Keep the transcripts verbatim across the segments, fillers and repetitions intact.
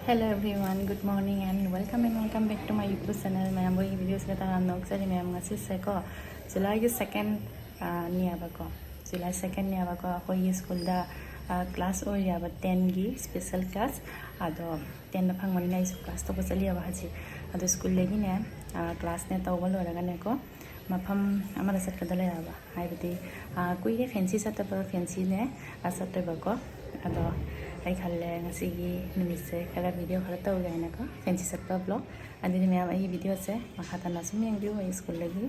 Hello everyone, good morning and welcome and welcome back to my YouTube channel. ꯃꯌꯥꯝꯕꯨ ꯑꯩꯒꯤ ꯚꯤꯗꯤꯑꯣꯁꯤꯗ ꯇꯔꯥꯝꯅ ꯑꯣꯛꯆꯔꯤ꯫ ꯃꯌꯥꯝ, ꯉꯁꯤꯁꯦꯀꯣ, ꯖꯨꯂꯥꯏꯒꯤ ꯁꯦꯀꯦꯟ ꯅꯦꯕꯀꯣ, ꯖꯨꯂꯥꯏ ꯁꯦꯀꯦꯟ ꯅꯦꯕꯀꯣ꯫ ꯑꯩꯈꯣꯏꯒꯤ ꯁ꯭ꯀꯨꯜꯗ ꯀ꯭ꯂꯥꯁ ꯑꯣꯏꯔꯤꯕ ꯇꯦꯟꯒꯤ ꯁ꯭ꯄꯦꯁꯦꯜ ꯀ꯭ꯂꯥꯁ꯫ ꯑꯗꯣ ꯇꯦꯟꯗ ꯐꯪꯕꯅꯤꯅ ꯑꯩꯁꯨ ꯀ꯭ꯂꯥꯁ ꯇꯧꯕ ꯆꯠꯂꯤꯑꯕ ꯍꯧꯖꯤꯛ꯫ ꯑꯗꯣ ꯁ꯭ꯀꯨꯜꯗꯒꯤꯅꯦ ꯀ꯭ꯂꯥꯁꯅꯦ ꯇꯧꯕ ꯂꯣꯏꯔꯒꯅꯦꯀꯣ, ꯃꯐꯝ ꯑꯃꯗ ꯆꯠꯀꯗ ꯂꯩꯔꯕ, ꯍꯥꯏꯕꯗꯤ ꯀꯨꯏꯔꯦ ꯐꯦꯟꯁꯤ ꯆꯠꯇꯕ, ꯐꯦꯟꯁꯤꯅꯦ ꯆꯠꯇꯣꯏꯕꯀꯣ꯫ ꯑꯗꯣ ꯑꯩ ꯈꯜꯂꯦ ꯉꯁꯤꯒꯤ ꯅꯨꯃꯤꯠꯁꯦ ꯈꯔ ꯚꯤꯗꯤꯑꯣ ꯈꯔ ꯇꯧꯒꯦ ꯍꯥꯏꯅꯀꯣ, ꯐꯦꯟꯁꯤ ꯆꯠꯄ ꯕ꯭ꯂꯣꯛ꯫ ꯑꯗꯨꯗꯤ ꯃꯌꯥꯝ, ꯑꯩꯒꯤ ꯚꯤꯗꯤꯑꯣꯁꯦ ꯃꯈꯥ ꯇꯥꯅ ꯁꯨꯝ ꯌꯦꯡꯕꯤꯌꯨ꯫ ꯑꯩ ꯁ꯭ꯀꯨꯜꯗꯒꯤ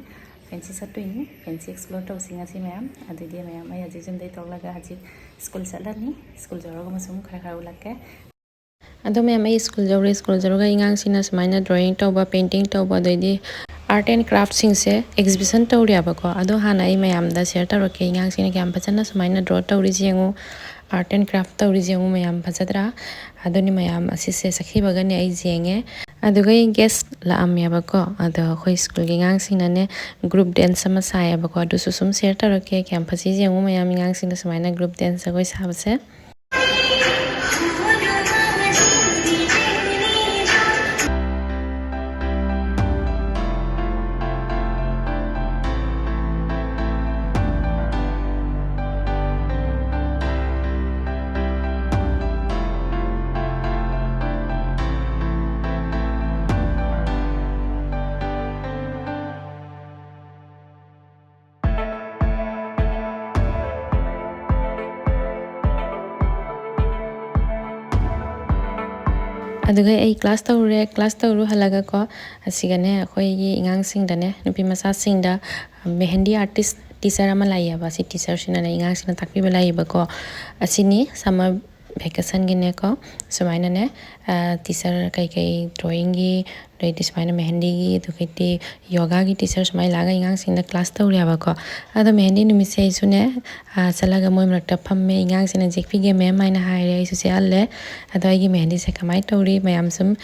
ꯐꯦꯟꯁꯤ ꯆꯠꯇꯣꯏꯅꯤ, ꯐꯦꯟꯁꯤ ꯑꯦꯛꯁꯄ꯭ꯂꯣꯔ ꯇꯧꯁꯤ ꯉꯁꯤ ꯃꯌꯥꯝ꯫ ꯑꯗꯨꯗꯤ ꯃꯌꯥꯝ, ꯑꯩ ꯍꯧꯖꯤꯛ ꯌꯨꯝꯗꯩ ꯊꯣꯛꯂꯒ ꯍꯧꯖꯤꯛ ꯁ꯭ꯀꯨꯜ ꯆꯠꯂꯅꯤ꯫ ꯁ꯭ꯀꯨꯜ ꯌꯧꯔꯒ ꯃꯁꯨꯝ ꯈꯔ ꯈꯔ ꯎꯠꯂꯛꯀꯦ꯫ ꯑꯗꯣ ꯃꯌꯥꯝ, ꯑꯩ ꯁ꯭ꯀꯨꯜ ꯌꯧꯔꯦ꯫ ꯁ꯭ꯀꯨꯜ ꯌꯧꯔꯒ ꯑꯉꯥꯡꯁꯤꯡꯅ ꯁꯨꯃꯥꯏꯅ ꯗ꯭ꯔꯣꯌꯤꯡ ꯇꯧꯕ, ꯄꯦꯟꯇꯤꯡ ꯇꯧꯕ, ꯑꯗꯩꯗꯤ ꯑꯥꯔꯠ ꯑꯦꯟ ꯀ꯭ꯔꯥꯐꯁꯤꯡꯁꯦ ꯑꯦꯛꯖꯤꯕꯤꯁꯟ ꯇꯧꯔꯤꯑꯕꯀꯣ꯫ ꯑꯗꯣ ꯍꯥꯟꯅ ꯑꯩ ꯃꯌꯥꯝꯗ ꯁꯤꯌꯔ ꯇꯧꯔꯛꯀꯦ, ꯑꯉꯥꯡꯁꯤꯡꯅ ꯀꯌꯥꯝ ꯐꯖꯅ ꯁꯨꯃꯥꯏꯅ ꯗ꯭ꯔꯣ ꯇꯧꯔꯤꯁꯦ ꯌꯦꯡꯉꯨ, ꯑꯥꯔꯠ ꯑꯦꯟ ꯀ꯭ꯔꯥꯐ ꯇꯧꯔꯤꯁꯦ ꯌꯦꯡꯉꯨ ꯃꯌꯥꯝ, ꯐꯖꯗ꯭ꯔꯥ? ꯑꯗꯨꯅꯤ ꯃꯌꯥꯝ, ꯑꯁꯤꯁꯦ ꯆꯠꯈꯤꯕꯒꯅꯦ ꯑꯩ ꯌꯦꯡꯉꯦ꯫ ꯑꯗꯨꯒ ꯑꯩ ꯒꯦꯁ ꯂꯥꯛꯑꯝꯃꯦꯕꯀꯣ꯫ ꯑꯗꯣ ꯑꯩꯈꯣꯏ ꯁ꯭ꯀꯨꯜꯒꯤ ꯑꯉꯥꯡꯁꯤꯡꯅꯅꯦ ꯒ꯭ꯔꯨꯞ ꯗꯦꯟꯁ ꯑꯃ ꯁꯥꯏꯌꯦꯕꯀꯣ꯫ ꯑꯗꯨꯁꯨ ꯁꯨꯝ ꯁꯤꯌꯔ ꯇꯧꯔꯛꯀꯦ, ꯀꯌꯥꯝ ꯐꯖꯩ ꯌꯦꯡꯉꯨ ꯃꯌꯥꯝ, ꯑꯉꯥꯡꯁꯤꯡꯅ ꯁꯨꯃꯥꯏꯅ ꯒ꯭ꯔꯨꯞ ꯗꯦꯟꯁ ꯖꯒꯣꯏ ꯁꯥꯕꯁꯦ꯫ ꯑꯗꯨꯒ ꯑꯩ ꯀ꯭ꯂꯥꯁ ꯇꯧꯔꯨꯔꯦ꯫ ꯀ꯭ꯂꯥꯁ ꯇꯧꯔꯨ ꯍꯜꯂꯒꯀꯣ, ꯑꯁꯤꯒꯅꯦ ꯑꯩꯈꯣꯏꯒꯤ ꯑꯉꯥꯡꯁꯤꯡꯗꯅꯦ, ꯅꯨꯄꯤ ꯃꯆꯥꯁꯤꯡꯗ ꯃꯦꯍꯦꯟꯗꯤ ꯑꯥꯔꯇꯤꯁ ꯇꯤꯆꯔ ꯑꯃ ꯂꯥꯛꯏꯑꯕ꯫ ꯑꯁꯤ ꯇꯤꯆꯔꯁꯤꯅꯅꯦ ꯑꯉꯥꯡꯁꯤꯡꯅ ꯇꯥꯛꯄꯤꯕ ꯂꯥꯛꯏꯕꯀꯣ꯫ ꯑꯁꯤꯅꯤ ꯁꯝꯃꯔ ꯚꯦꯀꯦꯁꯟꯒꯤꯅꯦꯀꯣ꯫ ꯁꯨꯃꯥꯏꯅꯅꯦ, ꯇꯤꯆꯔ ꯀꯩꯀꯩ ꯗ꯭ꯔꯣꯌꯤꯡꯒꯤ, ꯑꯗꯩꯗꯤ ꯁꯨꯃꯥꯏꯅ ꯃꯦꯍꯦꯟꯗꯤꯒꯤ, ꯑꯗꯨꯗꯒꯤꯗꯤ ꯌꯣꯒꯥꯒꯤ ꯇꯤꯆꯔ ꯁꯨꯃꯥꯏꯅ ꯂꯥꯛꯑꯒ ꯑꯉꯥꯡꯁꯤꯡꯗ ꯀ꯭ꯂꯥꯁ ꯇꯧꯔꯦꯕꯀꯣ꯫ ꯑꯗꯣ ꯃꯦꯍꯦꯟꯗꯤ ꯅꯨꯃꯤꯠꯁꯦ ꯑꯩꯁꯨꯅꯦ, ꯆꯠꯂꯒ ꯃꯣꯏ ꯃꯔꯛꯇ ꯐꯝꯃꯦ꯫ ꯑꯉꯥꯡꯁꯤꯡꯅ "ꯌꯦꯛꯄꯤꯒꯦ ꯃꯦꯝ" ꯍꯥꯏꯅ ꯍꯥꯏꯔꯦ꯫ ꯑꯩꯁꯨ ꯆꯦꯛꯍꯜꯂꯦ꯫ ꯑꯗꯣ ꯑꯩꯒꯤ ꯃꯦꯍꯦꯟꯗꯤꯁꯦ ꯀꯃꯥꯏꯅ ꯇꯧꯔꯤ, ꯃꯌꯥꯝ ꯁꯨꯝ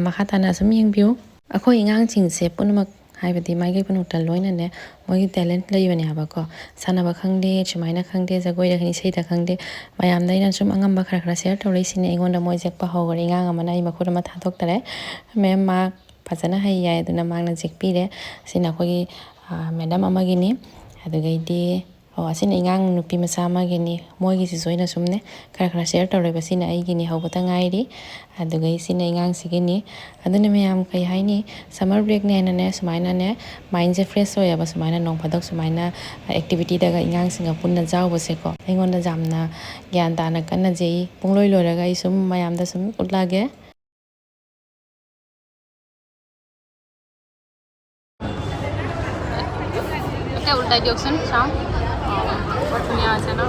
ꯃꯈꯥ ꯇꯥꯅ ꯁꯨꯝ ꯌꯦꯡꯕꯤꯌꯨ꯫ ꯑꯩꯈꯣꯏ ꯑꯉꯥꯡꯁꯤꯡꯁꯦ ꯄꯨꯝꯅꯃꯛ ꯍꯥꯏꯕꯗꯤ ꯃꯥꯏꯀꯩ ꯄꯨꯝꯅꯃꯛꯇ ꯂꯣꯏꯅꯅꯦ ꯃꯣꯏꯒꯤ talent ꯂꯩꯕꯅꯦ ꯍꯥꯏꯕꯀꯣ꯫ ꯁꯥꯟꯅꯕ ꯈꯪꯗꯦ, ꯁꯨꯃꯥꯏꯅ ꯈꯪꯗꯦ, ꯖꯒꯣꯏꯗ ꯈꯪꯗꯦ, ꯏꯁꯩꯗ ꯈꯪꯗꯦ, ꯃꯌꯥꯝꯗ ꯑꯩꯅ ꯁꯨꯝ ꯑꯉꯝꯕ ꯈꯔ ꯈꯔ share ꯇꯧꯔꯛꯏꯁꯤꯅꯦ꯫ ꯑꯩꯉꯣꯟꯗ ꯃꯣꯏ ꯌꯦꯛꯄ ꯍꯧꯈ꯭ꯔꯦ꯫ ꯑꯉꯥꯡ ꯑꯃꯅ ꯑꯩ ꯃꯈꯨꯠ ꯑꯃ ꯊꯥꯗꯣꯛꯇꯔꯦ꯫ "Ma'am, ꯃꯥ ꯐꯖꯅ ꯍꯩ" ꯍꯥꯏ꯫ ꯑꯗꯨꯅ ꯃꯥꯅ ꯌꯦꯛꯄꯤꯔꯦ꯫ ꯑꯁꯤꯅ ꯑꯩꯈꯣꯏꯒꯤ, ꯑ, madam ꯑꯃꯒꯤꯅꯤ꯫ ꯑꯗꯨꯗꯒꯤꯗꯤ, ꯑꯣ, ꯑꯁꯤꯅ ꯑꯉꯥꯡ ꯅꯨꯄꯤ ꯃꯆꯥ ꯑꯃꯒꯤꯅꯤ꯫ ꯃꯣꯏꯒꯤꯁꯤꯁꯨ ꯑꯩꯅ ꯁꯨꯝꯅꯦ ꯈꯔ ꯈꯔ share ꯇꯧꯔꯦꯕ꯫ ꯁꯤꯅ ꯑꯩꯒꯤꯅꯤ, ꯍꯧꯕꯇ ꯉꯥꯏꯔꯤ꯫ ꯑꯗꯨꯒ ꯁꯤꯅ ꯑꯉꯥꯡꯁꯤꯒꯤꯅꯤ꯫ ꯑꯗꯨꯅ ꯃꯌꯥꯝ, ꯀꯩ ꯍꯥꯏꯅꯤ, summer breakꯅꯦ ꯍꯥꯏꯅꯅꯦ ꯁꯨꯃꯥꯏꯅꯅꯦ mindꯁꯦ fresh ꯑꯣꯏꯌꯦꯕ꯫ ꯁꯨꯃꯥꯏꯅ ꯅꯣꯡ ꯐꯥꯗꯣꯛ ꯁꯨꯃꯥꯏꯅ activityꯗꯒ ꯑꯉꯥꯡꯁꯤꯡꯒ ꯄꯨꯟꯅ ꯌꯥꯎꯕꯁꯦꯀꯣ꯫ ꯑꯩꯉꯣꯟꯗ ꯌꯥꯝꯅ ꯒ꯭ꯌꯥꯟ ꯇꯥꯅ ꯀꯟꯅꯖꯩ꯫ ꯄꯨꯡꯂꯣꯏ ꯂꯣꯏꯔꯒ ꯑꯩ ꯁꯨꯝ ꯃꯌꯥꯝꯗ ꯁꯨꯝ ꯎꯠꯂꯛꯑꯒꯦ꯫ এটা উল্টাই দিয়কচোন, চাওঁ। বৰ ধুনীয়া হৈছে ন?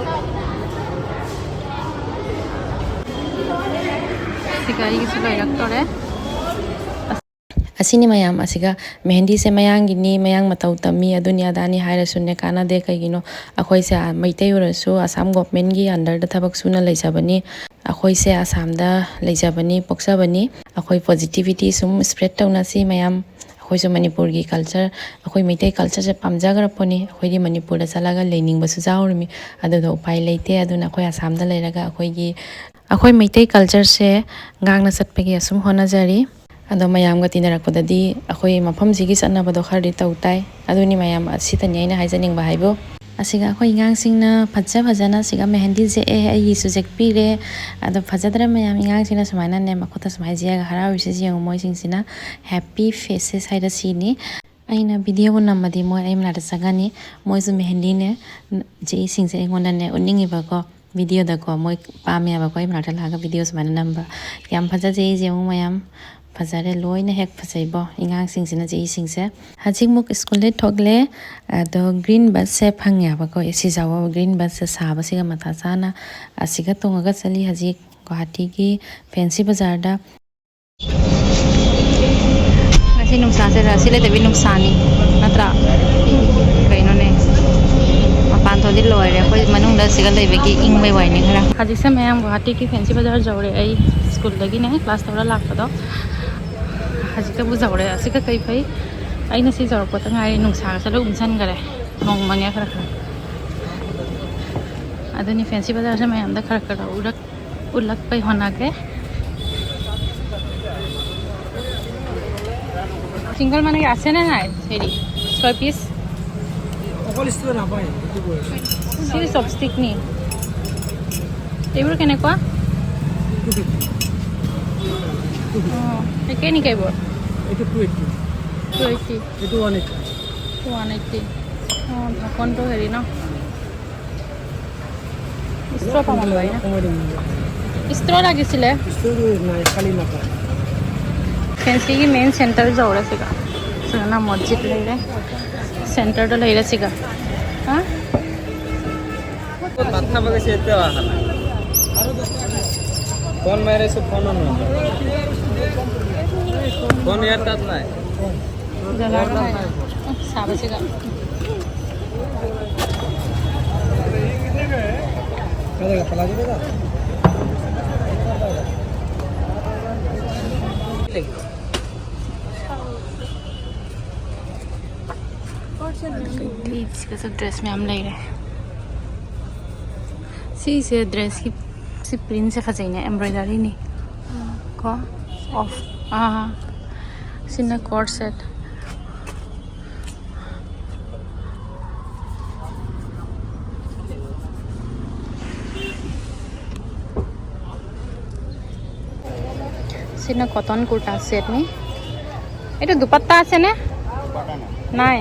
ꯁꯤꯒ ꯑꯩꯒꯤꯁꯨ ꯂꯣꯏꯔꯛꯇꯣꯔꯦ꯫ ꯑꯁꯤꯅꯤ ꯃꯌꯥꯝ, ꯑꯁꯤꯒ ꯃꯦꯍꯦꯟꯗꯤꯁꯦ ꯃꯌꯥꯡꯒꯤꯅꯤ, ꯃꯌꯥꯡ ꯃꯇꯧ ꯇꯝꯃꯤ, ꯑꯗꯨꯅꯤ ꯑꯗꯥꯅꯤ ꯍꯥꯏꯔꯁꯨꯅꯦ ꯀꯥꯟꯅꯗꯦ꯫ ꯀꯩꯒꯤꯅꯣ? ꯑꯩꯈꯣꯏꯁꯦ, ꯑ, ꯃꯩꯇꯩ ꯑꯣꯏꯔꯁꯨ ꯑꯁꯥꯝ governmentꯀꯤ underꯗ ꯊꯕꯛ ꯁꯨꯅ ꯂꯩꯖꯕꯅꯤ꯫ ꯑꯩꯈꯣꯏꯁꯦ ꯑꯁꯥꯝꯗ ꯂꯩꯖꯕꯅꯤ, ꯄꯣꯛꯆꯕꯅꯤ꯫ ꯑꯩꯈꯣꯏ positivity ꯁꯨꯝ spread ꯇꯧꯅꯁꯤ ꯃꯌꯥꯝ꯫ ꯑꯩꯈꯣꯏꯁꯨ ꯃꯅꯤꯄꯨꯔꯒꯤ culture, ꯑꯩꯈꯣꯏ ꯃꯩꯇꯩ cultureꯁꯦ ꯄꯥꯝꯖꯈ꯭ꯔ ꯄꯣꯠꯅꯤ꯫ ꯑꯩꯈꯣꯏꯗꯤ ꯃꯅꯤꯄꯨꯔꯗ ꯆꯠꯂꯒ ꯂꯩꯅꯤꯡꯕꯁꯨ ꯌꯥꯎꯔꯤꯃꯤ꯫ ꯑꯗꯨꯗ ꯎꯄꯥꯏ ꯂꯩꯇꯦ꯫ ꯑꯗꯨꯅ ꯑꯩꯈꯣꯏ ꯑꯁꯥꯝꯗ ꯂꯩꯔꯒ ꯑꯩꯈꯣꯏꯒꯤ, ꯑꯩꯈꯣꯏ ꯃꯩꯇꯩ cultureꯁꯦ ꯉꯥꯛꯅ ꯆꯠꯄꯒꯤ ꯑꯁꯨꯝ ꯍꯣꯠꯅꯖꯔꯤ꯫ ꯑꯗꯣ ꯃꯌꯥꯝꯒ ꯇꯤꯟꯅꯔꯛꯄꯗꯗꯤ ꯑꯩꯈꯣꯏ ꯃꯐꯝꯁꯤꯒꯤ ꯆꯠꯅꯕꯗꯣ ꯈꯔꯗꯤ ꯇꯧ ꯇꯥꯏ꯫ ꯑꯗꯨꯅꯤ ꯃꯌꯥꯝ, ꯑꯁꯤꯇꯅꯤ ꯑꯩꯅ ꯍꯥꯏꯖꯅꯤꯡꯕ ꯍꯥꯏꯕꯨ꯫ ꯑꯁꯤꯒ ꯑꯩꯈꯣꯏ ꯑꯉꯥꯡꯁꯤꯡꯅ ꯐꯖ ꯐꯖꯅ ꯁꯤꯒ ꯃꯦꯍꯦꯟꯗꯤ ꯌꯦꯛꯑꯦ, ꯑꯩꯒꯤꯁꯨ ꯌꯦꯛꯄꯤꯔꯦ꯫ ꯑꯗꯣ ꯐꯖꯗ꯭ꯔꯥ ꯃꯌꯥꯝ? ꯑꯉꯥꯡꯁꯤꯡꯅ ꯁꯨꯃꯥꯏꯅꯅꯦ ꯃꯈꯨꯠꯇ ꯁꯨꯃꯥꯏꯅ ꯌꯦꯛꯑꯒ ꯍꯔꯥꯎꯔꯤꯁꯦ ꯌꯦꯡꯉꯨ, ꯃꯣꯏꯁꯤꯡꯁꯤꯅ happy faces ꯍꯥꯏꯗꯣ ꯁꯤꯅꯤ꯫ ꯑꯩꯅ videoꯕꯨ ꯅꯝꯃꯗꯤ ꯃꯣꯏ ꯑꯩ ꯃꯅꯥꯛꯇ ꯆꯪꯉꯅꯤ꯫ ꯃꯣꯏꯁꯨ ꯃꯦꯍꯦꯟꯗꯤꯅꯦ ꯌꯦꯛꯏꯁꯤꯡꯁꯦ ꯑꯩꯉꯣꯟꯗꯅꯦ ꯎꯠꯅꯤꯡꯉꯤꯕꯀꯣ꯫ Videoꯗꯀꯣ ꯃꯣꯏ ꯄꯥꯝꯃꯦꯕꯀꯣ ꯑꯩ ꯃꯅꯥꯛꯇ ꯂꯥꯛꯑꯒ video ꯁꯨꯃꯥꯏꯅ ꯅꯝꯕ꯫ ꯌꯥꯝ ꯐꯖꯖꯩ, ꯌꯦꯡꯉꯨ ꯃꯌꯥꯝ꯫ ꯐꯖꯔꯦ, ꯂꯣꯏꯅ ꯍꯦꯛ ꯐꯖꯩꯕꯣ ꯑꯉꯥꯡꯁꯤꯡꯁꯤꯅ ꯌꯦꯛꯏꯁꯤꯡꯁꯦ꯫ ꯍꯧꯖꯤꯛꯃꯨꯛ ꯁ꯭ꯀꯨꯜꯗꯩ ꯊꯣꯛꯂꯦ꯫ ꯑꯗꯣ green busꯁꯦ ꯐꯪꯉꯦꯕꯀꯣ꯫ ꯑꯦ ꯁꯤ ꯌꯥꯎꯕ green busꯁꯦ ꯁꯥꯕꯁꯤꯒ ꯃꯊꯥ ꯆꯥꯅ ꯑꯁꯤꯒ ꯇꯣꯡꯉꯒ ꯆꯠꯂꯤ ꯍꯧꯖꯤꯛ ꯒꯨꯋꯥꯍꯥꯇꯤꯒꯤ fancy ꯕꯖꯥꯔꯗ꯫ ꯉꯁꯤ ꯅꯨꯡꯁꯥꯁꯦ ꯔꯥꯁꯤ ꯂꯩꯇꯕꯤ ꯅꯨꯡꯁꯥꯅꯤ, ꯅꯠꯇ꯭ꯔꯥ? ꯀꯩꯅꯣꯅꯦ, ꯃꯄꯥꯟ ꯊꯣꯛꯑꯗꯤ ꯂꯣꯏꯔꯦ꯫ ꯑꯩꯈꯣꯏ ꯃꯅꯨꯡꯗ ꯁꯤꯒ ꯂꯩꯕꯒꯤ ꯏꯪꯕꯩ ꯋꯥꯏꯅꯦ ꯈꯔ꯫ ꯍꯧꯖꯤꯛꯁꯦ ꯃꯌꯥꯝ ꯒꯨꯋꯥꯍꯥꯇꯤꯒꯤ fancy ꯕꯖꯥꯔ ꯌꯧꯔꯦ꯫ ꯑꯩ ꯁ꯭ꯀꯨꯜꯗꯒꯤꯅꯦ class ꯇꯧꯔ ꯂꯥꯛꯄꯗꯣ꯫ ꯍꯧꯖꯤꯛꯇꯕꯨ ꯌꯧꯔꯦ꯫ ꯑꯁꯤꯒ ꯀꯩ ꯐꯩ? ꯑꯩꯅ ꯁꯤ ꯌꯧꯔꯛꯄꯗ ꯉꯥꯏꯔꯤ, ꯅꯨꯡꯁꯥꯒꯁꯦ ꯂꯣꯏ ꯎꯝꯁꯟꯈꯔꯦ, ꯅꯣꯡ ꯃꯪꯉꯦ ꯈꯔ ꯈꯔ꯫ ꯑꯗꯨꯅꯤ, ꯐꯦꯟꯁꯤ ꯕꯖꯥꯔꯁꯦ ꯃꯌꯥꯝꯗ ꯈꯔ ꯈꯔ ꯎꯔꯛ ꯎꯠꯂꯛꯄꯩ ꯍꯣꯠꯅꯒꯦ꯫ ছিংগল মানে কি আছে নে নাই? হেৰি, ছয় পিচ। অকল ষ্ট্ৰ নাপায়, এইটো কৈ আছো। চি চপষ্টিক নি? এইবোৰ কেনেকুৱা? Two fifty. Two fifty. অ, একেই নেকি এইবোৰ? এইটো টু এইটি। টু এইটি। এইটো ওৱান এইটি। One eighty. অ, ঢাকনটো হেৰি ন? ষ্ট্ৰ পাব নোৱাৰি ন? কমাই দিম। ষ্ট্ৰ লাগিছিলে। ষ্ট্ৰ নাই, খালি নাপায়। ꯐꯦꯟꯁꯤꯒꯤ ꯃꯦꯟ ꯁꯦꯟꯇꯔ ꯌꯧꯔꯁꯤꯒ꯫ ꯁꯤꯗꯅ ꯃꯁꯖꯤꯗ ꯂꯩꯔꯦ꯫ ꯁꯦꯟꯇꯔꯗ ꯂꯩꯔꯁꯤꯒ꯫ ꯍꯥ? ভাত খাব গৈছে, এতিয়াও অহা নাই। ফোন মাৰিছো, ফোনো নহয়। ফোন ইয়াৰ তাত নাই। জ্বলা ইয়াৰ তাত নাই। নাই। চাব আছে। ꯂꯩꯁꯤꯒꯁꯨ ꯗ꯭ꯔꯦꯁ ꯃꯌꯥꯝ ꯂꯩꯔꯦ꯫ ꯁꯤꯁꯦ ꯗ꯭ꯔꯦꯁꯀꯤ, ꯁꯤ ꯄ꯭ꯔꯤꯟꯁꯦ ꯐꯖꯩꯅꯦ, ꯑꯦꯝꯕ꯭ꯔꯣꯏꯗꯔꯤꯅꯤ ꯀꯣ꯫ ꯑꯣꯐ, ꯑꯥ, ꯁꯤꯅ ꯀꯣꯔꯠ ꯁꯦꯠ꯫ ꯁꯤꯅ ꯀꯣꯇꯟ ꯀꯨꯔꯇꯥ ꯁꯦꯠꯅꯤ꯫ এইটো দুপাট্টা আছেনে? নাই।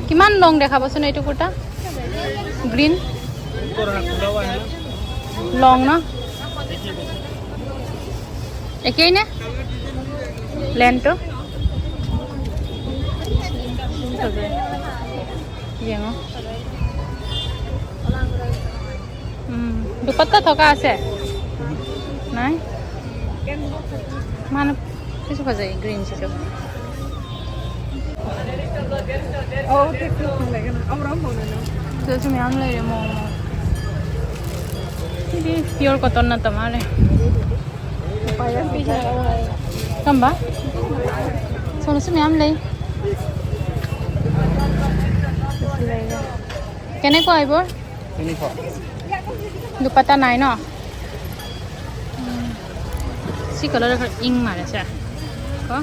কিমান লং দেখাবচোন এইটো কুৰ্তা? গ্ৰীণ। লং ন? একেই নে? লেন্থটো? ꯌꯦꯡꯉꯣ। উম, দুপাট্টা থকা আছে? নাই? ꯃꯥꯅ ꯁꯤꯁꯨ ꯐꯖꯩ, ꯒ꯭ꯔꯤꯟꯁꯤꯁꯨ꯫ ꯑꯧ, ꯇꯦꯛꯁꯤ ꯂꯩꯒꯅꯤ꯫ ꯑꯧꯔꯥ, ꯃꯣꯅꯦꯅ꯫ ꯁꯤꯗꯁꯨ ꯃꯌꯥꯝ ꯂꯩꯔꯦ ꯃꯑꯣꯡ ꯃꯑꯣꯡ꯫ ꯁꯤꯗꯤ pure cotton ꯅꯠꯇ ꯃꯥꯜꯂꯦ꯫ ꯀꯝꯕ? ꯁꯣꯝꯗꯁꯨ ꯃꯌꯥꯝ ꯂꯩ꯫ ꯀꯦꯅꯦꯀꯣ ꯍꯥꯏꯕꯣ? ꯗꯨꯄꯠꯇꯥ ꯅꯥꯏꯅꯣ? ꯎꯝ꯫ ꯁꯤ colour ꯈꯔ ꯏꯪ ꯃꯥꯜꯂꯦ ꯁꯦ꯫ ꯀꯣ?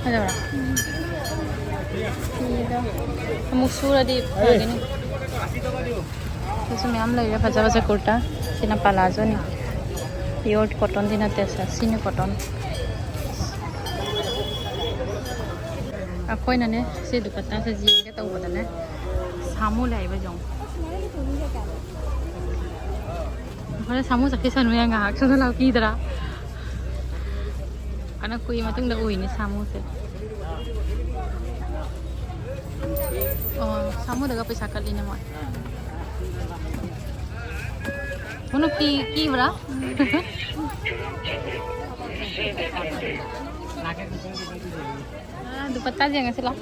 ꯐꯖꯕ꯭ꯔꯥ? ꯐꯤꯗꯣ ꯑꯃꯨꯛ ꯁꯨꯔꯗꯤ ꯐꯒꯅꯤ꯫ ꯁꯤꯁꯨ ꯃꯌꯥꯝ ꯂꯩꯔꯦ ꯐꯖ ꯐꯖ ꯀꯨꯔꯇꯥ꯫ ꯁꯤꯅ ꯄꯂꯥꯖꯣꯅꯤ꯫ Pure cotton ꯗꯤ ꯅꯠꯇꯦ ꯁꯦ, ꯁꯤꯅ cotton꯫ ꯑꯩꯈꯣꯏꯅꯅꯦ ꯁꯤ ꯗꯨꯄꯠꯇꯥꯁꯦ ꯌꯦꯡꯒꯦ ꯇꯧꯕꯗꯅꯦ ꯁꯥꯃꯨ ꯂꯩꯕ ꯌꯦꯡꯉꯣ꯫ ꯑꯩꯈꯣꯏꯅ ꯁꯥꯃꯨ ꯆꯠꯈꯤꯁꯅꯨ ꯌꯥ ꯉꯥꯏꯍꯥꯛ ꯁꯨꯝ ꯂꯥꯛꯄꯤꯗ꯭ꯔꯥ? ꯑꯅ ꯀꯨꯏ ꯃꯇꯨꯡꯗ ꯎꯏꯅꯦ ꯁꯥꯃꯨꯁꯦ꯫ ꯑꯣ, ꯁꯥꯃꯨꯗꯒ ꯄꯩꯁꯥ ꯀꯠꯂꯤꯅꯦ ꯃꯣꯏ꯫ ꯀꯩꯅꯣ ꯀꯤ-, ꯀꯤꯕ꯭ꯔꯥ? ꯑꯥ, ꯗꯨꯄꯠꯇꯥ ꯌꯦꯡꯉꯁꯤ ꯂꯥꯎ꯫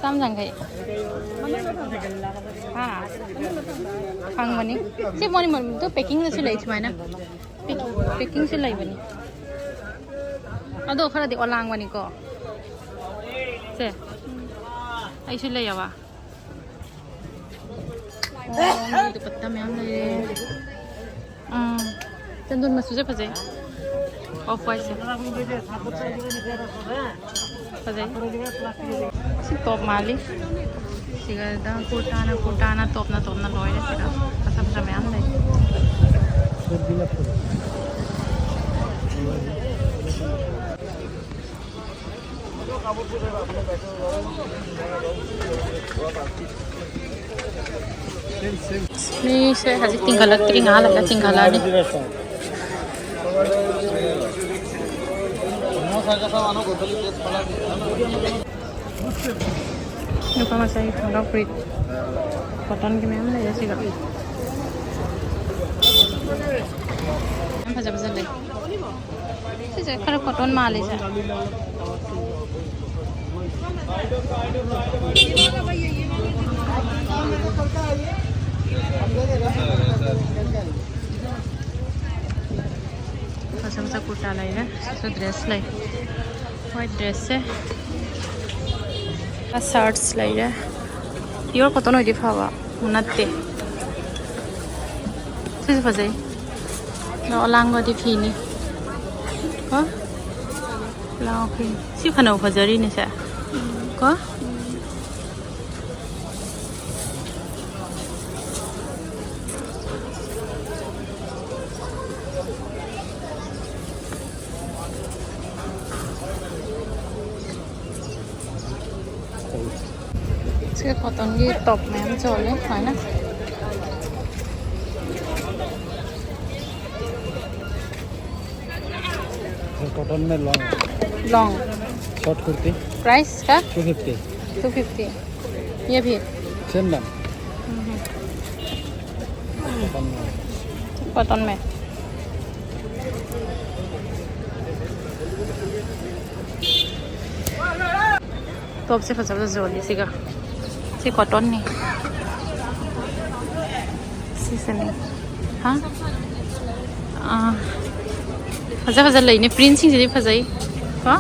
ꯆꯥꯝ ꯌꯥꯡꯈꯩ꯫ ꯍꯥ? ꯐꯪꯕꯅꯤ꯫ ꯁꯤ ꯃꯣꯏ ꯃ-, ꯇꯨ packingꯗꯁꯨ ꯂꯩ ꯁꯨꯃꯥꯏꯅ꯫ Pack-, packingꯁꯨ ꯂꯩꯕꯅꯤ꯫ ꯑꯗꯣ ꯈꯔꯗꯤ ꯑꯣꯂꯥꯡꯕꯅꯤꯀꯣ꯫ ꯁꯦ꯫ ꯑꯩꯁꯨ ꯂꯩꯌꯦꯕ꯫ ꯑꯣ, ꯗꯨꯄꯠꯇꯥ ꯃꯌꯥꯝ ꯂꯩꯔꯦ꯫ ꯎꯝ꯫ ꯆꯟꯗꯣꯟ ꯃꯆꯨꯁꯦ ꯐꯖꯩ꯫ Off whiteꯁꯦ꯫ ꯐꯖꯩ꯫ ꯁꯤ top ꯃꯥꯜꯂꯤ꯫ ꯁꯤꯒꯗ ꯀꯨꯔꯇꯥꯅ, ꯀꯨꯔꯇꯥꯅ, topꯅ, topꯅ ꯂꯣꯏꯔꯦ ꯁꯤꯗ꯫ ꯐꯖ ꯐꯖ ꯃꯌꯥꯝ ꯂꯩ꯫ ꯃꯤꯁꯦ ꯍꯧꯖꯤꯛ ꯆꯤꯡꯈꯠꯂꯛꯇ꯭ꯔꯤ, ꯉꯥꯏꯍꯥꯛ ꯂꯩꯔꯒ ꯆꯤꯡꯈꯠꯂꯛꯑꯅꯤ꯫ ꯅꯨꯄꯥ ꯃꯆꯥꯒꯤ ꯈꯣꯡꯒ꯭ꯔꯥꯎ ꯐꯨꯔꯤꯠ cottonꯒꯤ ꯃꯌꯥꯝ ꯂꯩꯔꯦ ꯁꯤꯗ꯫ ꯌꯥꯝ ꯐꯖ ꯐꯖ ꯂꯩ꯫ ꯁꯤꯁꯦ ꯈꯔ cotton ꯃꯥꯜꯂꯤꯁꯦ꯫ ꯃꯆꯥ ꯃꯆꯥ ꯀꯨꯔꯇꯥ ꯂꯩꯔꯦ꯫ ꯁꯤꯁꯨ dress ꯂꯩ꯫ White dressꯁꯦ꯫ Shirts ꯂꯩꯔꯦ꯫ Pure cotton ꯑꯣꯏꯗꯤ ꯐꯕ꯫ ꯅꯠꯇꯦ꯫ ꯁꯤꯁꯨ ꯐꯖꯩ꯫ ꯑꯗꯣ ꯑꯂꯥꯡꯕꯗꯤ ꯐꯤꯅꯤ꯫ ꯀꯣ? ꯑꯂꯥꯡꯕ ꯐꯤꯅꯤ꯫ ꯁꯤ ꯐꯅꯕꯨ ꯐꯖꯔꯤꯅꯦ ꯁꯦ꯫ ꯀꯣ? ꯁꯤꯒ cottonꯒꯤ top ꯃꯌꯥꯝ ꯌꯣꯜꯂꯦ ꯁꯨꯃꯥꯏꯅ꯫ Cotton में long है। Long। Short कुर्ती। Price क्या? Two fifty। Two fifty। ये भी? Same दाम। हम्म। Cotton में। Cotton में। Topꯁꯦ ꯐꯖ ꯐꯖ ꯌꯣꯜꯂꯤ ꯁꯤꯒ꯫ ꯁꯤ cottonꯅꯤ꯫ ꯁꯤꯁꯤꯅꯤ꯫ ꯍꯥ? ꯑꯥ꯫ ꯐꯖ ꯐꯖ ꯂꯩꯅꯦ꯫ Printꯁꯤꯡꯁꯤꯗꯤ ꯐꯖꯩ꯫ ꯀꯣ?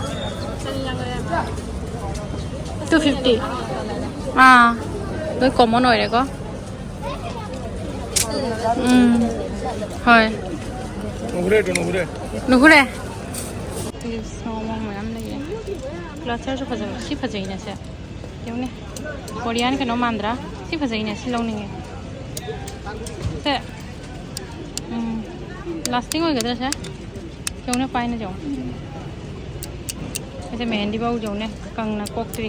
Two fifty꯫ ꯑꯥ꯫ ꯂꯣꯏ common ꯑꯣꯏꯔꯦꯀꯣ꯫ ꯎꯝ꯫ ꯍꯣꯏ꯫ ꯅꯨꯈ꯭ꯔꯦ꯫ Leaves ꯃꯑꯣꯡ ꯃꯑꯣꯡ ꯃꯌꯥꯝ ꯂꯩꯌꯦ꯫ Clusterꯁꯨ ꯐꯖꯕ꯫ ꯁꯤ ꯐꯖꯩꯅꯦ ꯁꯦ꯫ ꯌꯦꯡꯉꯨꯅꯦ꯫ Korean ꯀꯩꯅꯣ ꯃꯥꯟꯗ꯭ꯔꯥ? ꯁꯤ ꯐꯖꯩꯅꯦ꯫ ꯁꯤ ꯂꯧꯅꯤꯡꯉꯦ꯫ ꯁꯦ꯫ ꯎꯝ꯫ Lasting ꯑꯣꯏꯒꯗ꯭ꯔꯥ ꯁꯦ? ꯌꯦꯡꯉꯨꯅꯦ, ꯄꯥꯏꯅ ꯌꯦꯡꯉꯨ꯫ ꯑꯩꯁꯦ ꯃꯦꯍꯦꯟꯗꯤ ꯐꯥꯎ ꯌꯦꯡꯉꯨꯅꯦ, ꯀꯪꯅ ꯀꯣꯛꯇ꯭ꯔꯤ꯫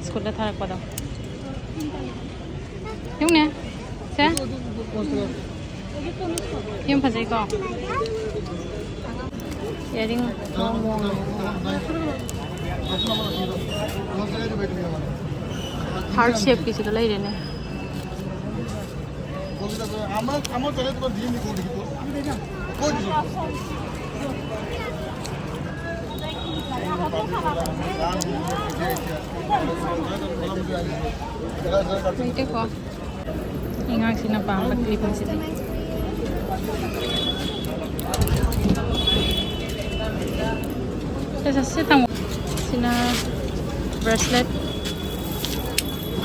Schoolꯗ ꯊꯥꯔꯛꯄꯗꯣ꯫ ꯌꯦꯡꯉꯨꯅꯦ꯫ ꯁꯦ꯫ ꯌꯥꯝ ꯐꯖꯩꯀꯣ? Earring ꯃꯑꯣꯡ ꯃꯑꯣꯡ꯫ Heart shapeꯀꯤꯁꯤꯒ ꯂꯩꯔꯦꯅꯦ꯫ ꯂꯩꯇꯦꯀꯣ꯫ ꯑꯉꯥꯡꯁꯤꯅ ꯄꯥꯝꯕ ꯀ꯭ꯂꯤꯞ ꯑꯁꯤꯗꯤ꯫ ꯁꯦ, ꯁꯦ, ꯁꯤ ꯇꯝꯃꯣ꯫ ꯁꯤꯅ bracelet꯫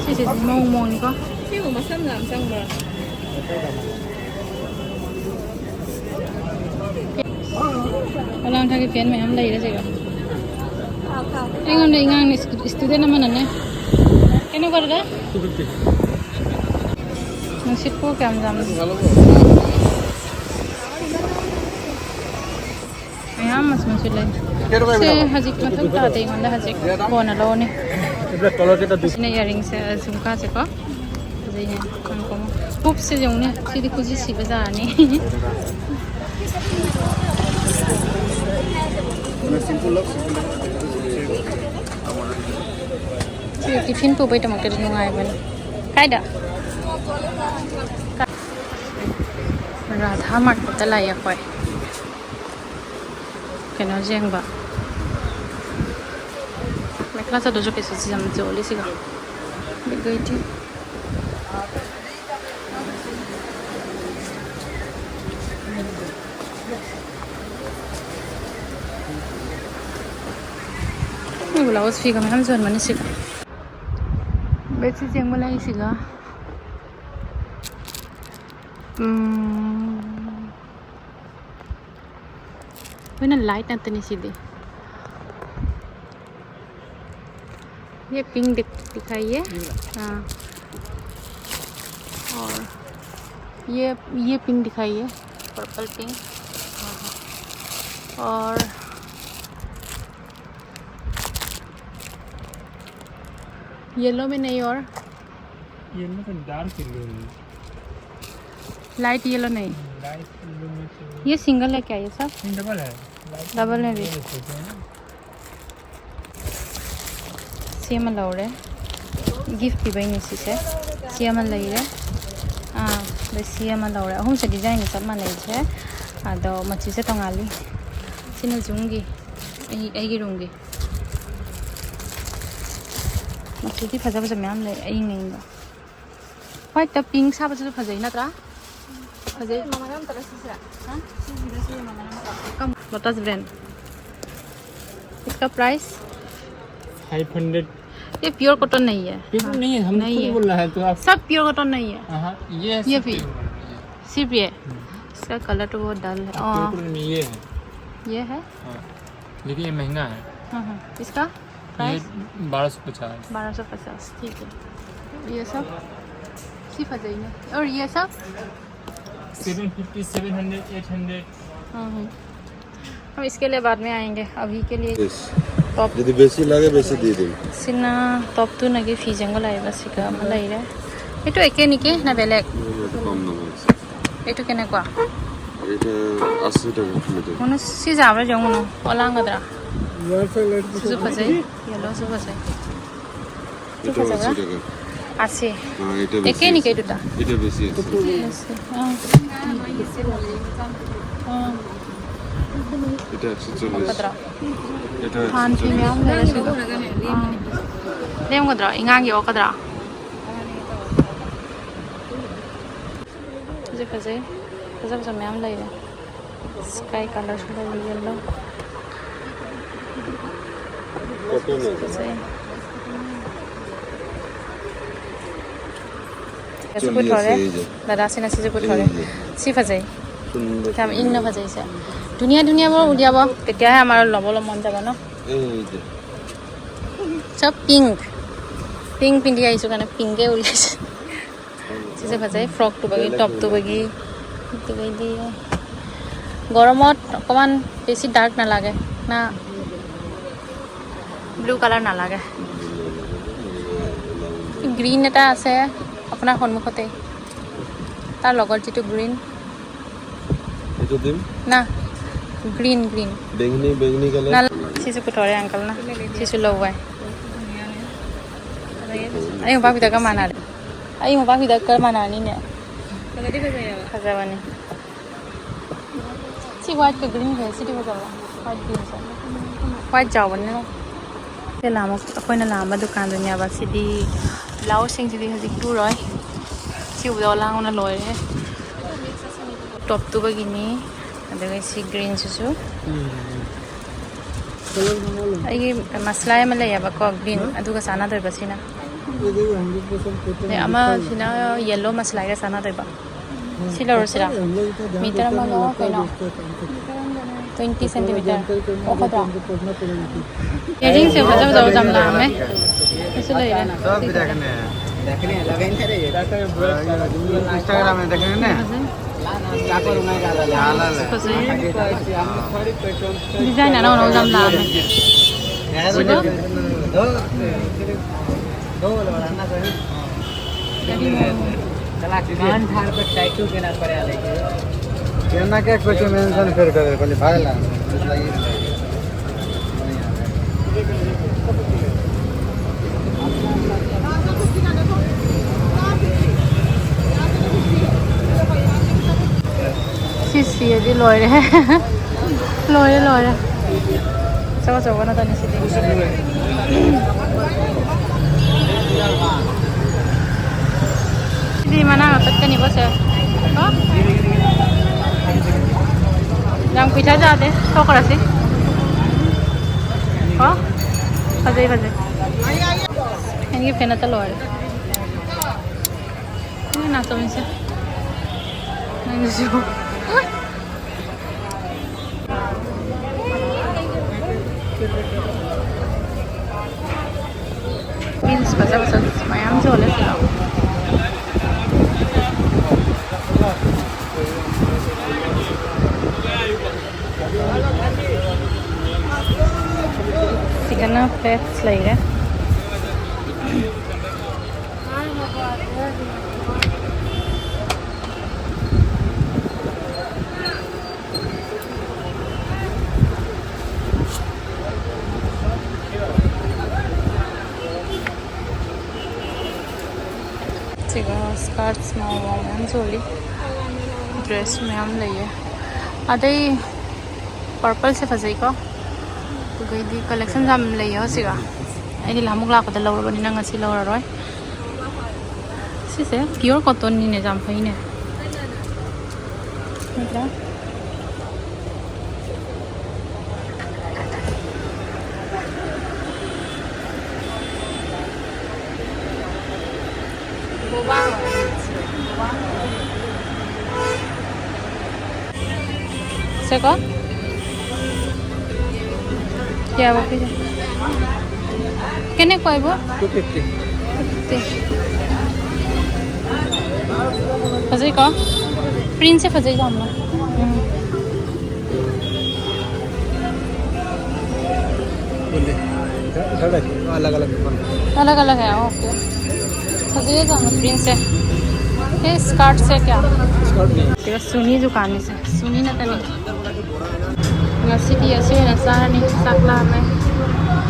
ꯁꯤꯁꯦ ꯃꯑꯣꯡ ꯃꯑꯣꯡꯅꯤꯀꯣ꯫ ꯁꯤꯕꯨ ꯃꯁꯝꯅ ꯌꯥꯝ ꯆꯪꯕ꯭ꯔꯥ? ꯑꯣꯂꯥꯡ ꯊꯥꯒꯤ ꯐꯦꯟ ꯃꯌꯥꯝ ꯂꯩꯔꯦ ꯁꯤꯒ꯫ ꯑꯩꯉꯣꯟꯗ ꯏꯉꯥꯡꯅ ꯏꯁꯇꯨꯗꯦꯟ ꯑꯃꯅꯅꯦ꯫ ꯀꯩꯅꯣ ꯀꯧꯔꯦ? ꯅꯨꯡꯁꯤꯠꯄꯨ ꯀꯌꯥꯝ ꯌꯥꯝꯅ꯫ ꯃꯌꯥꯝ ꯃꯆꯨ ꯃꯆꯨ ꯂꯩ꯫ ꯁꯦ ꯍꯧꯖꯤꯛ ꯃꯊꯧ ꯇꯥꯗꯦ ꯑꯩꯉꯣꯟꯗ, ꯍꯧꯖꯤꯛ ꯀꯣꯟꯅ ꯂꯧꯔꯅꯤ꯫ ꯁꯤꯅ ꯏꯌꯥꯔꯤꯡꯁꯦ, ꯖꯨꯝꯀꯥꯁꯦꯀꯣ꯫ ꯐꯖꯩꯅꯦ꯫ ꯀꯨꯞꯁꯦ ꯌꯦꯡꯉꯨꯅꯦ꯫ ꯁꯤꯗꯤ ꯈꯨꯖꯤ ꯁꯤꯕ ꯖꯥꯔꯅꯤ꯫ ꯁꯤ ꯇꯤꯐꯤꯟ ꯄꯨꯕꯩꯗꯃꯛꯇꯗꯤ ꯅꯨꯡꯉꯥꯏꯕꯅꯤ꯫ ꯀꯥꯏꯗ? ꯔꯥꯙꯥ ꯃꯥꯔꯀꯦꯠꯇ ꯂꯥꯛꯑꯦ ꯑꯩꯈꯣꯏ꯫ ꯀꯩꯅꯣ ꯌꯦꯡꯕ꯫ ꯃꯦꯈꯂꯥ ꯆꯥꯗꯣꯏꯁꯨ ꯀꯩꯁꯨ ꯌꯥꯝ ꯌꯣꯜꯂꯤ ꯁꯤꯒ꯫ ꯕꯤꯠ ꯂꯩꯇꯦ꯫ ꯕ꯭ꯂꯥꯎꯁ ꯐꯤꯒ ꯃꯌꯥꯝ ꯌꯣꯟꯕꯅꯤ ꯁꯤꯒ꯫ ꯕꯦꯠꯁꯤꯠ ꯌꯦꯡꯕ ꯂꯩ ꯁꯤꯒ꯫ ꯎꯝ꯫ ꯂꯣꯏꯅ ꯂꯥꯏꯠ ꯉꯥꯛꯇꯅꯤ ꯁꯤꯗꯤ꯫ ये पिंक दिख-, दिखाइए। हाँ। और ये, ये पिंक दिखाइए, पर्पल पिंक। हाँ, हाँ। और येलो में नहीं और? येलो तो डार्क येलो है। लाइट येलो नहीं। लाइट येलो में तो ये सिंगल है क्या ये सब? नहीं, डबल है। लाइट डबल में भी। येलो है, ठीक है। ꯁꯤ ꯑꯃ ꯂꯧꯔꯦ꯫ ꯒꯤꯐ ꯄꯤꯕꯩꯅꯦ ꯁꯤꯁꯦ꯫ ꯁꯤ ꯑꯃ ꯂꯩꯔꯦ꯫ ꯑꯥ, ꯑꯗ ꯁꯤ ꯑꯃ ꯂꯧꯔꯦ꯫ ꯑꯍꯨꯝꯁꯦ ꯗꯤꯖꯥꯏꯟꯗꯤ ꯆꯞ ꯃꯥꯟꯅꯩꯁꯦ꯫ ꯑꯗꯣ ꯃꯆꯨꯁꯦ ꯇꯣꯡꯉꯥꯜꯂꯤ꯫ ꯁꯤꯅ ꯖꯨꯝꯒꯤ, ꯑꯩ, ꯑꯩꯒꯤ ꯔꯨꯝꯒꯤ꯫ ꯃꯆꯨꯗꯤ ꯐꯖ ꯐꯖ ꯃꯌꯥꯝ ꯂꯩ ꯑꯌꯤꯡ ꯑꯌꯤꯡꯕ꯫ ꯋꯥꯏꯠꯇ ꯄꯤꯡ ꯁꯥꯕꯁꯤꯁꯨ ꯐꯖꯩ ꯅꯠꯇ꯭ꯔꯥ? ꯐꯖꯩ꯫ ꯃꯃꯜ ꯑꯃ ꯇꯧꯔꯁꯤꯁꯦ꯫ ꯍꯥ? ꯁꯤꯁꯤꯗꯁꯨ ꯃꯃꯜ ꯑꯃ ꯇꯧꯔꯁꯤ꯫ ꯀꯝ-, ꯂꯣꯇꯁ ꯕ꯭ꯔꯦꯟ꯫ इसका प्राइस? Five hundred. ये प्योर कॉटन नहीं है। प्योर नहीं है, हम नहीं खुद है। बोल रहा है तो आप। सब प्योर कॉटन नहीं है। हाँ, ये ये सब भी। प्योर कॉटन नहीं है। सिर्फ ये। हम्म। इसका कलर तो बहुत डल है। हाँ, प्योर कॉटन में ये है। ये है? हाँ, लेकिन ये महंगा है। हाँ, हाँ। इसका ये प्राइस? बारह सौ पचास। बारह सौ पचास, ठीक है। ये सब सिर्फ आ जाएंगे। और ये सब? Seven fifty, seven hundred, eight hundred. हाँ, हाँ। हम इसके लिए बाद में आएंगे, अभी के लिए। यस। टॉप। যদি বেশি লাগে বেশি দিয়ে দিন। सिना टॉप तो नगे फीजेंगो लाइबा सिका मला इरे। এইটো একে নেকি না বেলেগ? এইটো কম দাম আছে। এইটো কেনেকুৱা? এইটো আশী টাকা মিটাৰ। মানে চি যাবৰা জং ন, অলাং গদৰা। চুচু ফজে, য়েলো চুচু ফজে। এইটো আশী টাকা। আছে। হ্যাঁ, এটা বেশি একে নেকি আছে। দুটা? এটা বেশি আছে। আছে, অ। অ। এটা একশো চল্লিশ। কতটা? এটা একশো চল্লিশ। খান কি নাম লেগেছিল? অ। লেম কতটা? ইঙাগি অ কতটা? ꯐꯖꯩ, ꯐꯖꯩ꯫ ꯐꯖ ꯐꯖ ꯃꯌꯥꯝ ꯂꯩꯔꯦ꯫ ꯁ꯭ꯀꯥꯏ ꯀꯂꯔꯁꯨ ꯂꯩꯔꯦ, ꯌꯦꯜꯂꯣ꯫ ꯐꯖꯩ꯫ ꯁꯤꯁꯨ ꯄꯨꯊꯣꯔꯦ꯫ ꯗꯗꯥꯁꯤꯅ ꯁꯤꯁꯨ ꯄꯨꯊꯣꯔꯦ꯫ ꯁꯤ ꯐꯖꯩ꯫ ꯌꯥꯝ ꯏꯪꯅ ꯐꯖꯩꯁꯦ꯫ ধুনীয়া ধুনীয়াবোৰ উলিয়াব, তেতিয়াহে আমাৰ ল'বলৈ মন যাব ন। চব পিংক। পিংক পিন্ধি আহিছোঁ কাৰণে পিংকে উলিয়াইছে। ꯁꯤꯁꯦ ꯐꯖꯩ, ꯐ꯭ꯔꯣꯛ ꯇꯨꯕꯒꯤ, ꯇꯣꯞ ꯇꯨꯕꯒꯤ꯫ ꯑꯗꯨꯒꯩꯗꯤ ꯒꯣꯔꯃꯣꯠ ꯑꯣꯀꯃꯥꯟ বেছি ডাৰ্ক নালাগে না? ব্লু কালাৰ নালাগে। গ্ৰীণ এটা আছে আপোনাৰ সন্মুখতে, তাৰ লগত যিটো গ্ৰীণ। এইটো দিম। না, গ্ৰীণ, গ্ৰীণ। বেঙুনী, বেঙুনী কালাৰ। নাল-, ছিছু পুথৰে আংকল না, ছিছু লৱাই। ꯑꯩ ꯃꯄꯥ ꯐꯤꯗꯛꯀ ꯃꯥꯟꯅꯔꯦ꯫ ꯑꯩ ꯃꯄꯥ ꯐꯤꯗꯛꯀ ꯃꯥꯟꯅꯔꯅꯤꯅꯦ꯫ ꯐꯖꯕꯅꯤ꯫ ꯁꯤ ꯋꯥꯏꯠꯀ ꯒ꯭ꯔꯤꯟꯒ ꯁꯤꯗꯤ ꯐꯖꯕ꯭ꯔꯥ? White ꯆꯥꯎꯕꯅꯤꯅ꯫ ꯁꯤ ꯂꯥꯝꯕ-, ꯑꯩꯈꯣꯏꯅ ꯂꯥꯝꯕ ꯗꯨꯀꯥꯟꯗꯨꯅꯦꯕ꯫ ꯁꯤꯗꯤ ꯕ꯭ꯂꯥꯎꯁꯁꯤꯡꯁꯤꯗꯤ ꯍꯧꯖꯤꯛ ꯇꯨꯔꯣꯏ꯫ ꯁꯤ ꯎꯕꯗ ꯂꯥꯡꯕꯅ ꯂꯣꯏꯔꯦ꯫ ꯇꯣꯞ ꯇꯨꯕꯒꯤꯅꯤ꯫ ꯑꯗꯨꯒ ꯁꯤ ꯒ꯭ꯔꯤꯟꯁꯤꯁꯨ꯫ ꯑꯩꯒꯤ ꯃꯁꯂꯥꯏ ꯑꯃ ꯂꯩꯌꯦꯕꯀꯣ, ꯒ꯭ꯔꯤꯟ, ꯑꯗꯨꯒ ꯆꯥꯟꯅꯗꯣꯏꯕ ꯁꯤꯅ꯫ ꯑꯗꯩ ꯑꯃꯁꯤꯅ ꯌꯦꯜꯂꯣ ꯃꯁꯂꯥꯏꯒ ꯆꯥꯟꯅꯗꯣꯏꯕ꯫ ꯁꯤ ꯂꯧꯔꯁꯤꯔꯥ? ꯃꯤꯇꯔ ꯑꯃꯒ ꯀꯩꯅꯣ? Twenty centimetre. ꯑꯣ, ꯐꯠꯇ꯭ꯔꯣ? ꯏꯌꯥꯔꯤꯡꯁꯦ ꯐꯖ ꯐꯖꯕ ꯌꯥꯝ ꯂꯥꯛꯑꯝꯃꯦ꯫ ꯑꯩꯁꯨ ꯂꯩꯔꯦ꯫ ꯐꯖꯩ꯫ ꯗꯤꯖꯥꯏꯟ ꯑꯅꯧ ꯑꯅꯧꯕ ꯌꯥꯝ ꯂꯥꯛꯑꯝꯃꯦ꯫ ꯁꯤꯕꯨ? ꯀꯔꯤꯅꯣ? ꯀꯩꯅꯣ ꯀꯌꯥ ꯀꯣꯏꯁꯟ ꯑꯦꯟꯁꯔ ꯐꯦꯔꯀꯗꯦ ꯄꯜꯂꯤ ꯐꯥꯏꯂ꯫ ꯁꯤꯁꯤꯗꯤ ꯂꯣꯏꯔꯦ꯫ ꯂꯣꯏꯔꯦ, ꯂꯣꯏꯔꯦ꯫ ꯑꯆꯧ ꯑꯆꯧꯕ ꯅꯠꯇꯅꯤ ꯁꯤꯗꯤ꯫ ꯁꯤꯗꯤ ꯃꯅꯥ ꯀꯛꯊꯠꯀꯅꯤꯀꯣ ꯁꯦ꯫ ꯀꯣ? ꯌꯥꯝ ꯀꯨꯏꯊꯖꯗꯦ꯫ ꯊꯣꯛꯈ꯭ꯔꯁꯤ꯫ ꯀꯣ? ꯐꯖꯩ, ꯐꯖꯩ꯫ ꯑꯩꯒꯤ ꯐꯦꯟ ꯅꯠꯇ ꯂꯣꯏꯔꯦ꯫ ꯎꯝ, ꯅꯥꯆꯣꯝꯁꯦ꯫ ꯅꯪꯁꯨ꯫ ꯕꯤꯟꯁ ꯐꯖ ꯐꯖꯕꯁꯨ ꯃꯌꯥꯝ ꯌꯣꯜꯂꯦ ꯁꯤꯗ꯫ ꯁꯤꯗꯅ ꯐ꯭ꯂꯦꯠꯁ ꯂꯩꯔꯦ꯫ ꯁꯤꯒ ꯁ꯭ꯀꯔꯠꯁ ꯃꯑꯣꯡ ꯃꯑꯣꯡ ꯃꯌꯥꯝ ꯌꯣꯜꯂꯤ꯫ ꯗ꯭ꯔꯦꯁ ꯃꯌꯥꯝ ꯂꯩꯌꯦ꯫ ꯑꯗꯩ ꯄꯔꯄꯜꯁꯦ ꯐꯖꯩꯀꯣ꯫ ꯑꯗꯨꯒꯩꯗꯤ ꯀꯂꯦꯛꯁꯟ ꯌꯥꯝ ꯂꯩꯌꯦ ꯍꯧꯖꯤꯛ꯫ ꯑꯩꯗꯤ ꯅꯍꯥꯟꯃꯨꯛ ꯂꯥꯛꯄꯗ ꯂꯧꯔꯕꯅꯤꯅ ꯉꯁꯤ ꯂꯧꯔꯔꯣꯏ꯫ ꯁꯤꯁꯦ ꯄꯤꯌꯣꯔ ꯀꯣꯇꯟꯅꯤꯅꯦ, ꯌꯥꯝ ꯐꯩꯅꯦ꯫ ꯅꯠꯇ꯭ꯔꯥ? C'est quoi? क्या वो फिर? कितने को है वो? To fifty. ꯐꯖꯩꯀꯣ? ꯄ꯭ꯔꯤꯟꯁꯦ ꯐꯖꯩ ꯌꯥꯝꯅ꯫ ꯎꯝ꯫ ꯎꯝ꯫ ꯊꯥꯔꯇꯤ꯫ ꯊꯥꯔꯇꯤ꯫ ꯑꯂꯛ ꯑꯂꯛ ꯗꯨꯀꯥꯟ꯫ ꯑꯂꯛ ꯑꯂꯛ ꯍꯦ, ꯑꯣꯀꯦ꯫ ꯐꯖꯩꯌꯦ ꯌꯥꯝꯅ ꯄ꯭ꯔꯤꯟꯁꯦ꯫ ꯁꯤ ꯁ꯭ꯀꯔꯠꯁꯦ ꯀꯌꯥ? ꯁ꯭ꯀꯔꯠꯅꯦ꯫ ꯁꯤꯒ ꯁꯨꯅꯤ ꯗꯨꯀꯥꯟꯅꯤꯁꯦ꯫ ꯁꯨꯅꯤ ꯅꯠꯇꯅꯤ꯫ ꯉꯁꯤꯗꯤ ꯑꯁꯤ ꯑꯣꯏꯅ ꯆꯥꯔꯅꯤ꯫ ꯆꯥꯛ ꯂꯥꯝꯃꯦ꯫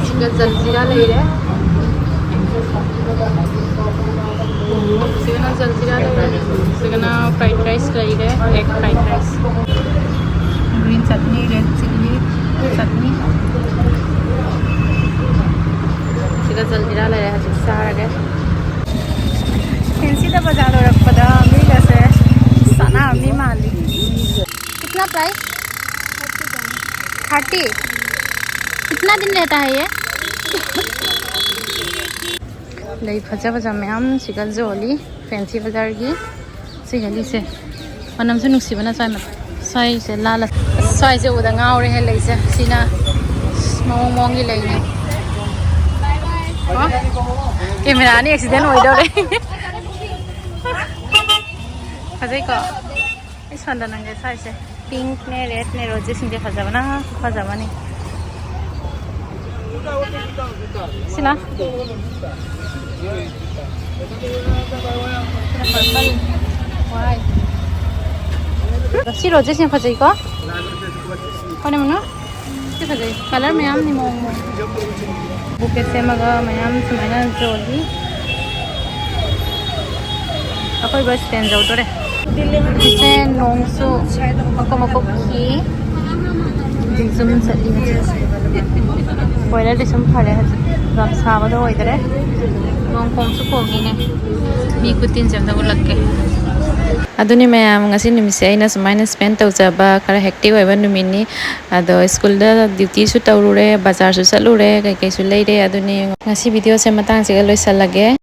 ꯁꯤꯒ ꯖꯜꯖꯤꯔꯥ ꯂꯩꯔꯦ꯫ ꯁꯤꯒꯅ ꯖꯜꯖꯤꯔꯥ ꯂꯩꯔꯦ꯫ ꯁꯤꯒꯅ fried rice ꯂꯩꯔꯦ꯫ Egg fried rice꯫ Green chutney, red chilli chutney꯫ ꯁꯤꯒ ꯖꯜꯖꯤꯔꯥ ꯂꯩꯔꯦ꯫ ꯍꯧꯖꯤꯛ ꯆꯥꯔꯒꯦ꯫ ꯐꯦꯟꯁꯤꯗ ꯕꯖꯥꯔ ꯂꯣꯏꯔꯛꯄꯗ ꯃꯤꯒꯁꯦ ꯆꯥꯅꯕ ꯃꯤ ꯃꯥꯜꯂꯤ꯫ कितना प्राइस? थर्टी। कितना दिन रहता है ये? ꯂꯩ ꯐꯖ ꯐꯖ ꯃꯌꯥꯝ ꯁꯤꯒ ꯌꯣꯜꯂꯤ ꯐꯦꯟꯁꯤ ꯕꯖꯥꯔꯒꯤ꯫ ꯁꯤꯒ ꯂꯤꯁꯦ ꯃꯅꯝꯁꯨ ꯅꯨꯡꯁꯤꯕꯅ ꯆꯥꯏ꯫ ꯁ꯭ꯋꯥꯏꯁꯦ ꯂꯥꯜꯂ-, ꯑꯁ, ꯁ꯭ꯋꯥꯏꯁꯦ ꯎꯕꯗ ꯉꯥꯎꯔꯦꯍꯦ ꯂꯩꯁꯦ꯫ ꯁꯤꯅ ꯃꯑꯣꯡ ꯃꯑꯣꯡꯒꯤ ꯂꯩꯅꯦ꯫ ꯑꯣ? ꯀꯦꯃꯦꯔꯥ ꯑꯅꯤ ꯑꯦꯛꯁꯤꯗꯦꯟ ꯑꯣꯏꯗꯧꯔꯦ꯫ ꯐꯖꯩꯀꯣ? ꯑꯩ ꯁꯣꯟꯗ ꯅꯪꯒꯤ ꯁ꯭ꯋꯥꯏꯁꯦ꯫ ꯄꯤꯡꯛꯅꯦ, ꯔꯦꯗꯅꯦ, ꯔꯣꯖꯦꯁꯁꯤꯡꯁꯦ ꯐꯖꯕꯅ ꯐꯖꯕꯅꯤ꯫ ꯁꯤꯂꯥ꯫ ꯁꯤ ꯔꯣꯖꯦꯁꯁꯤꯡ ꯐꯖꯩꯀꯣ? ꯍꯣꯏꯅꯦ, ꯃꯅꯨ? ꯁꯤ ꯐꯖꯩ꯫ ꯀꯂꯔ ꯃꯌꯥꯝꯅꯤ ꯃꯑꯣꯡ ꯃꯑꯣꯡ꯫ ꯕꯨꯀꯦꯠ ꯁꯦꯝꯃꯒ ꯃꯌꯥꯝ ꯁꯨꯃꯥꯏꯅ ꯌꯣꯜꯂꯤ꯫ ꯑꯩꯈꯣꯏ ꯕꯁ ꯁ꯭ꯇꯦꯟ ꯌꯧꯗꯣꯔꯦ꯫ ꯏꯆꯦ ꯅꯣꯡꯁꯨ ꯃꯀꯨꯞ ꯃꯀꯨꯞ ꯈꯤ꯫ ꯁꯨꯝ ꯆꯠꯂꯤ꯫ ꯋꯦꯗꯔꯗꯤ ꯁꯨꯝ ꯐꯔꯦ ꯍꯧꯖꯤꯛ, ꯌꯥꯝ ꯁꯥꯕꯗꯣ ꯑꯣꯏꯗꯔꯦ꯫ ꯅꯣꯡ ꯈꯣꯡꯁꯨ ꯈꯣꯡꯉꯤꯅꯦ꯫ ꯃꯤ ꯈꯨꯇꯤꯟꯁꯦ ꯑꯝꯇ ꯎꯠꯂꯛꯀꯦ꯫ ꯑꯗꯨꯅꯤ ꯃꯌꯥꯝ, ꯉꯁꯤ ꯅꯨꯃꯤꯠꯁꯦ ꯑꯩꯅ ꯁꯨꯃꯥꯏꯅ ꯁ꯭ꯄꯦꯟ ꯇꯧꯖꯕ ꯈꯔ ꯍꯦꯛꯇꯤꯛ ꯑꯣꯏꯕ ꯅꯨꯃꯤꯠꯅꯤ꯫ ꯑꯗꯣ ꯁ꯭ꯀꯨꯜꯗ ꯗ꯭ꯌꯨꯇꯤꯁꯨ ꯇꯧꯔꯨꯔꯦ, ꯕꯖꯥꯔꯁꯨ ꯆꯠꯂꯨꯔꯦ, ꯀꯩꯀꯩꯁꯨ ꯂꯩꯔꯦ꯫ ꯑꯗꯨꯅꯤ ꯉꯁꯤ ꯚꯤꯗꯤꯑꯣꯁꯦ ꯃꯇꯥꯡꯁꯤꯒ ꯂꯣꯏꯁꯜꯂꯒꯦ꯫